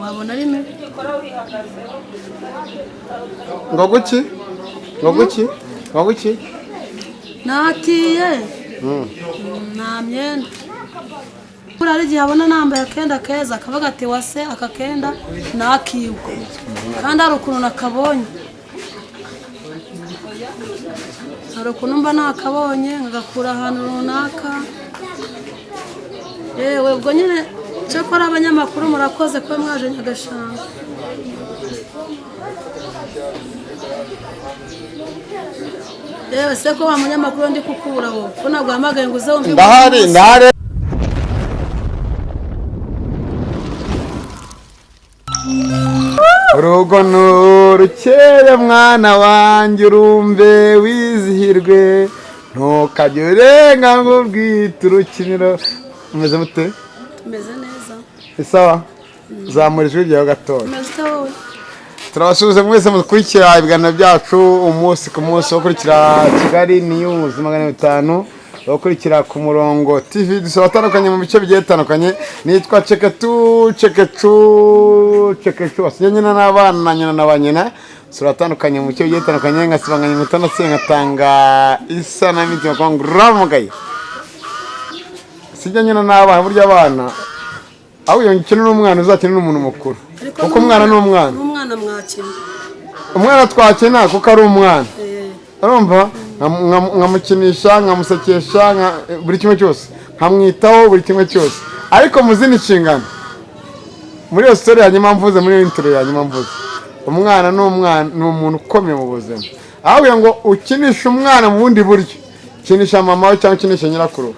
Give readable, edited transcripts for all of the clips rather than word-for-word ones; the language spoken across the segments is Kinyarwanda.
wabona ari mibi. Ngo guki? Ngo guki? Ngo guki? Natiye nta myenda. Buriya hari igihe abona nambaye akenda keza, akavuga ati: "Wase, aka kenda nakiwe," kandi hari ukuntu nakabonye, hari ukuntu mba nakabonye nkagakura ahantu runaka. Yewe, ubwo nyine cyakora abanyamakuru murakoze kuba mwaje Nyagashanga. Yewe se, ko wa munyamakuru ndi kukubura wowe, ko naguhamagaye ngo uze wumve? Ndahari, ndahari. Urugo nurukeye, mwana wanjye, urumve wizihirwe, ntukajye urenga ngo ubwite urukiniro. Umeze mute? Tumeze neza. Isawa, zamura ijwi ryawe gatoya. Tumeze ute wowe? Turabasuhuza mwese mukurikira ibiganiro byacu umunsi ku munsi, bakurikira Kigali News 500, bakurikira ku Murongo TV, dusaba atandukanye mu bice bigiye bitandukanye. Nitwa Ceketu Cekecu Cekecu, wasigaye nyina n'abana, nyina na ba nyina. Sura atandukanye mu bice bigiye bitandukanye, nkasibanganya inkuta ndetse nkatanga isa na mitima kwa nguramugaye. Sijya nyina n'abana, burya abana aho iyo ukina n'umwana uzakina n'umuntu mukuru, Ariko kuko umwana ni umwana. N'umwana mwakina. Umwana twakina kuko ari umwana, urumva, nkamukinisha, nkamusekesha, buri kimwe cyose, nkamwitaho buri kimwe cyose, ariko mu zindi nshingano. Muri iyo story ya nyuma mvuze, muri iyo intro ya nyuma mvuze, umwana ni umwana, ni umuntu ukomeye mu buzima. Ahubwo ngo ukinishe umwana mu bundi buryo, ukinisha mama we cyangwa ukinisha nyirakuru.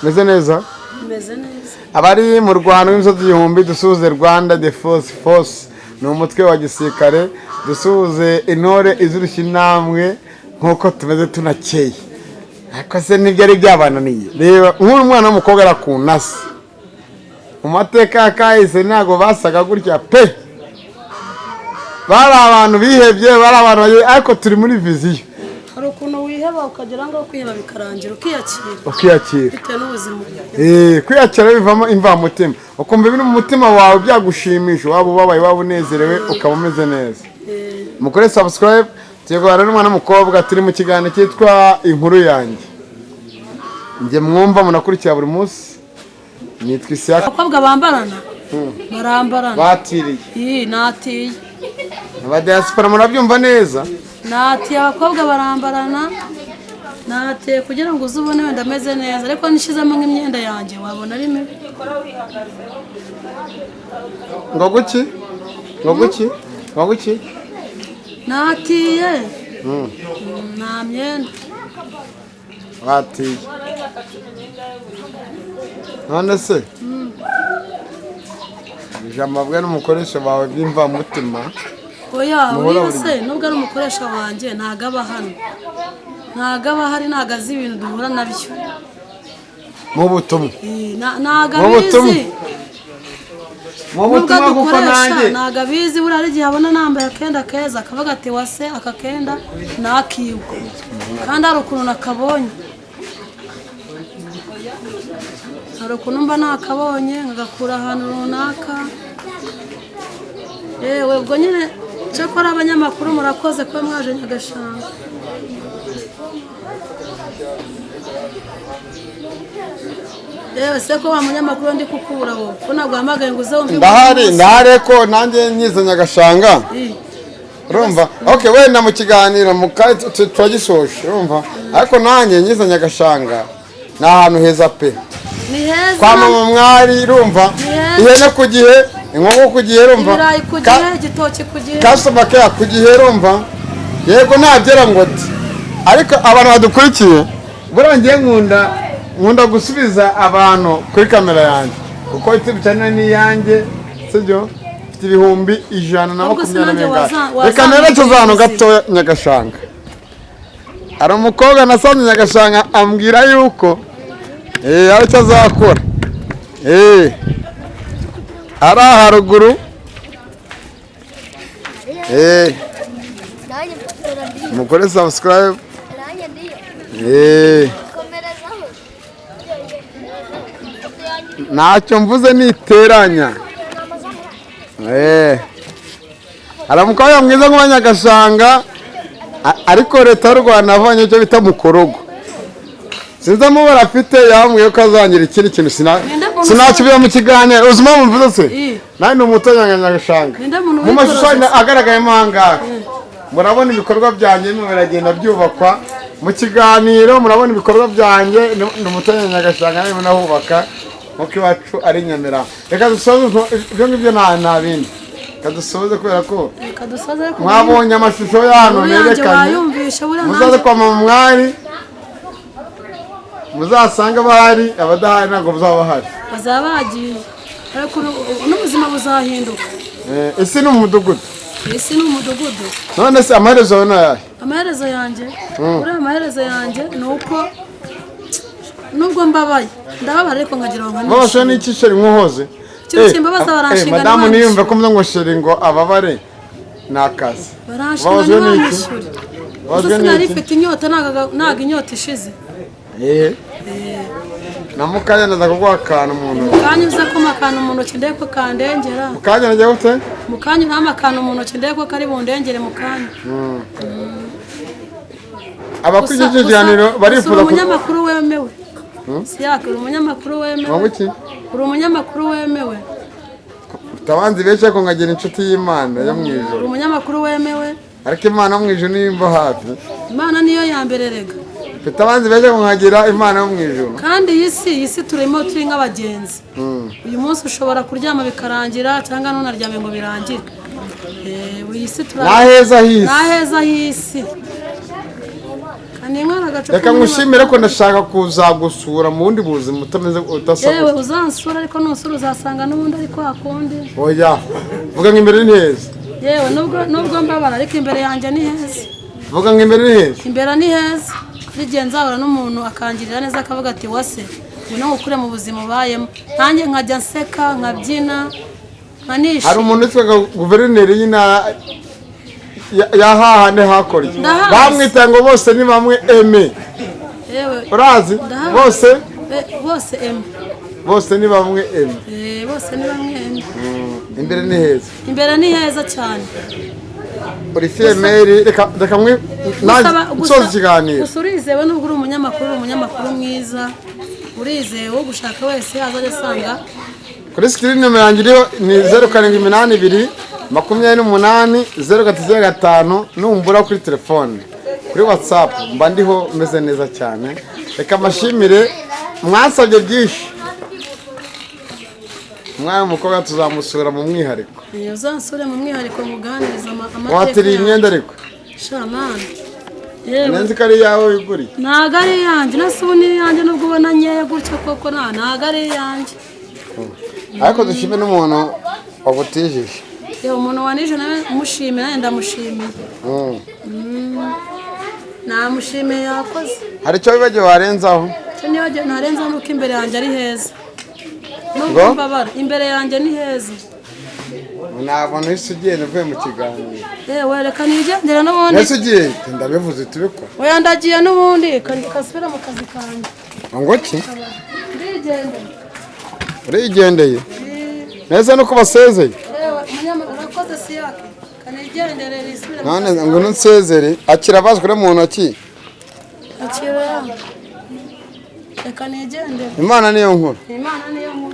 Meze neza. Tumeze neza. Abari mu Rwanda rw'imisozi igihumbi, dusuhuze Rwanda Defense Force, ni umutwe wa gisirikare. Dusuhuze intore izirusha intambwe nk'uko tumeze tunakeye. Ariko se nibyo ari byabananiye? Reba nk'uyu mwana w'umukobwa arakunase. Mu mateka ya kahise ntabwo basaga gutya pe, bari abantu bihebye, bari abantu ariko turi muri vision. Hari ukuntu wiheba ukagera ngo kwiheba bikarangira, ukiyakira. Ukiyakira. Bitewe n'ubuzima. Kwiyakira bivamo imvamutima, ukumva ibiri mu mutima wawe byagushimisha, waba ubabaye, waba unezerewe, ukaba umeze neza. Mukore subscribe. Tugiye kuganira n'umwana w'umukobwa, turi mu kiganiro cyitwa Inkuru Yanjye. Njye mwumva munakurikira buri munsi nitwa Isiyaka. Abakobwa bambarana, barambarana. Batiriye. Iyi natiye. Aba diaspora murabyumva neza. Natiye, abakobwa barambarana. Natiye kugira ngo uze ubone wenda ameze neza, ariko nishizemo nk'imyenda yanjye wabona ari mibi. Ngo guki? Ngo guki? Ngo guki? Natiye nta myenda. Batiye. None se ijambo babwiye n'umukoresha wawe by'imvamutima? Oya. Muhora Uriya buri se, nubwo ari umukoresha wanjye, ntago aba hano, ntago aba ahari, ntago azi ibintu duhura nabyo. Mu butumwa. Ntago Mu butumwa. abizi. Mu Nubwo butumwa, kuko adukoresha, nanjye ntago abizi. Buriya hari igihe abona nambaye akenda keza, akavuga ati: "Wase, aka kenda nakiwe," kandi hari ukuntu nakabonye, hari ukuntu mba nakabonye nkagakura ahantu runaka. Yewe, ubwo nyine cyakora abanyamakuru murakoze kuba mwaje Nyagashanga. Yewe se, ko wa munyamakuru ndi kukubura wowe, ko naguhamagaye ngo uze wumve? Ndahari, ndahari ko nanjye nyize Nyagashanga. Urumva, okay, wenda mu kiganiro mu turagisoje, urumva, ariko nanjye nyize Nyagashanga, ni ahantu heza pe. Ni heza. Kwa mama mwari, urumva, Ni heza. Ihene ku gihe, inkoko ku gihe, urumva, Ibirayi ku gihe, igitoki ku gihe. Customer care ku gihe, urumva. Yego, ntabyera ngo ati, ariko abantu badukurikiye, buriya ngiye nkunda gusubiza abantu kuri kamera yanjye, kuko YouTube channel ni iyanjye, sibyo? Mfite ibihumbi 120 Ahubwo se nanjye bingahe. Reka wazampa nerekeze ahantu ubuzima. gatoya Nyagashanga. Hari umukobwa nasanze Nyagashanga, ambwira yuko hari icyo azakora, ari haruguru. Nanjye mfite radiyo. Mukore subscribe. Nanjye ndiyo. Komerezaho. Ntacyo mvuze niteranya. Hari umukobwa mwiza nk'uwanyagashanga, ariko leta y'u Rwanda yavanye icyo bita mukorogo. Sinzi amabara afite, yambwiye ko azangira ikindi kintu Ninde muntu sinakibira mu kiganiro. Uzi impamvu mvuze se? Eh. Nawe ni umuto nyagashanga. Ninde muntu Mu mashusho wikorozesa? agaragayemo aha ngaha murabona ibikorwa byanjye birimo biragenda byubakwa. Mu kiganiro murabona ibikorwa byanjye. Ni umuto nyagashanga, narimo nahubaka nkuko iwacu ari Nyamirambo. Reka dusoze ibyo ngibyo, nta bindi. Reka dusoze kubera ko Reka dusoze, ariko mwabonye amashusho y'ahantu inkuru yanjye nerekanye. wayumvishe buriya. Muzaze Nanjye kwa mama mwari, muzasanga abahari. Abadahari ntabwo muzaba bahari. Bazaba bagiye, ariko n'ubuzima buzahinduka. Isi ni umudugudu. Isi ni umudugudu. None se amaherezo yawe ni ayahe? Amaherezo yanjye, uriya amaherezo yanjye ni uko nubwo mbabaye, ndababara, ariko nkagira ngo Babasha nkanishime. n'iki chéri nkuhoze? Ikintu kimbabaza, baranshinga Madamu ntibanyishyure. niyumve ko mvuze ngo chéri ngo ababare ni akazi. Baranshinga Babazwe n'iki? ntibanyishyure. Gusa Babazwe sinari n'iki? mfite inyota, ntago inyota ishize. Na mukanya ndaza kuguha akantu mu ntoki. Mukanya uza kuma akantu mu ntoki ndebe ko kandengera. Mukanya najya gute? Mukanya urama akantu mu ntoki ndebe ko kari bundengere mu kanya. Abakurikiye iki kiganiro Gusa barifuza uri umunyamakuru wemewe, siyaka, uri umunyamakuru wemewe. Waba iki? Uri umunyamakuru wemewe. Mfite abanzi benshi, ariko nkagira inshuti y'Imana yo mu Uri ijuru. umunyamakuru wemewe. Ariko Imana yo mu ijuru niyo imba hafi. Imana niyo ya mbere rega. Mfite abanzi benshi, ariko nkagira Imana yo mu ijuru. Kandi iyi si turimo turi nk'abagenzi. Uyu munsi ushobora kuryama bikarangira, cyangwa ntunaryame ngo birangire. Iyi si turi Nta heza h'isi. Nta heza h'isi. Kaninywera agacupa. Reka ngushimire ko ndashaka kuzagusura mu bundi buzima utameze udasa Yewe, gutya. uzansura, ariko nusura uzasanga n'ubundi ari kwa kundi. Oya, vuga ngo imbere ni heza. Yewe, nubwo mbabara, ariko imbere yanjye ni heza. Vuga ngo imbere ni heza. Imbere ni heza. N'igihe nzahura n'umuntu akangirira neza, akavuga ati: "Wase, ngwino ngukure mu buzima ubayemo," nanjye nkajya nseka, nkabyina, nkanishima. Hari umuntu witwaga guverineri y'intara ya hahande hakurya. Ndahazi. Bamwita ngo bose ni bamwe eme. Yewe. Urazi? Ndahazi. Bose. Bose eme. Bose ni bamwe eme. Bose ni bamwe eme. Imbere ni heza. Imbere ni heza cyane. Uri fille-mère. Reka mwe nanjye nsoza ikiganiro. Gusa urizewe, nubwo uri umunyamakuru mwiza, urizewe, wo gushaka wese azajya asanga. Kuri screen nimero yanjye iriho ni 0782 28 03 05. Numbura kuri telefone, kuri WhatsApp mba ndiho meze neza cyane. Reka mbashimire, mwansabye byinshi. Umwana w'umukobwa tuzamusura mu mwihariko. Uzansure mu mwihariko muganiriza amateka Watiriye imyenda ariko. Shamani, yewe. Nzi ko ari iyawe wiguriye. Ntabwo ari iyanjye. Nase ubu ni iyanjye nubwo ubona nkeya gutyo koko? Ntabwo ari iyanjye. Ariko dushime n'umuntu wagutijije. Yewe, umuntu wanije nawe mushimira, nanjye ndamushimiye. Namushimiye, yakoze. Hari icyo wibagiwe warenzaho? Icyo nibagiwe ntarenzaho nuko imbere yanjye ari heza nubwo Ngo? mbabara, imbere yanjye ni heza. Ntabwo nahise ugenda uvuye mu kiganiro. Yewe, reka nigendere n'ubundi. Nahise ugiye, ndabivuze tubikora. Oya, ndagiye n'ubundi, kasubire mu kazi kanjye. Ngo ki? Ndigendera. Urigendeye neza nuko basezeye. Yewe, urakoze siyake, kanigendere nisubire mu None kazi. ngo nusezere, akira bazwe mu ntoki. Akira, reka nigendere. Imana niyo nkuru. Imana niyo nkuru.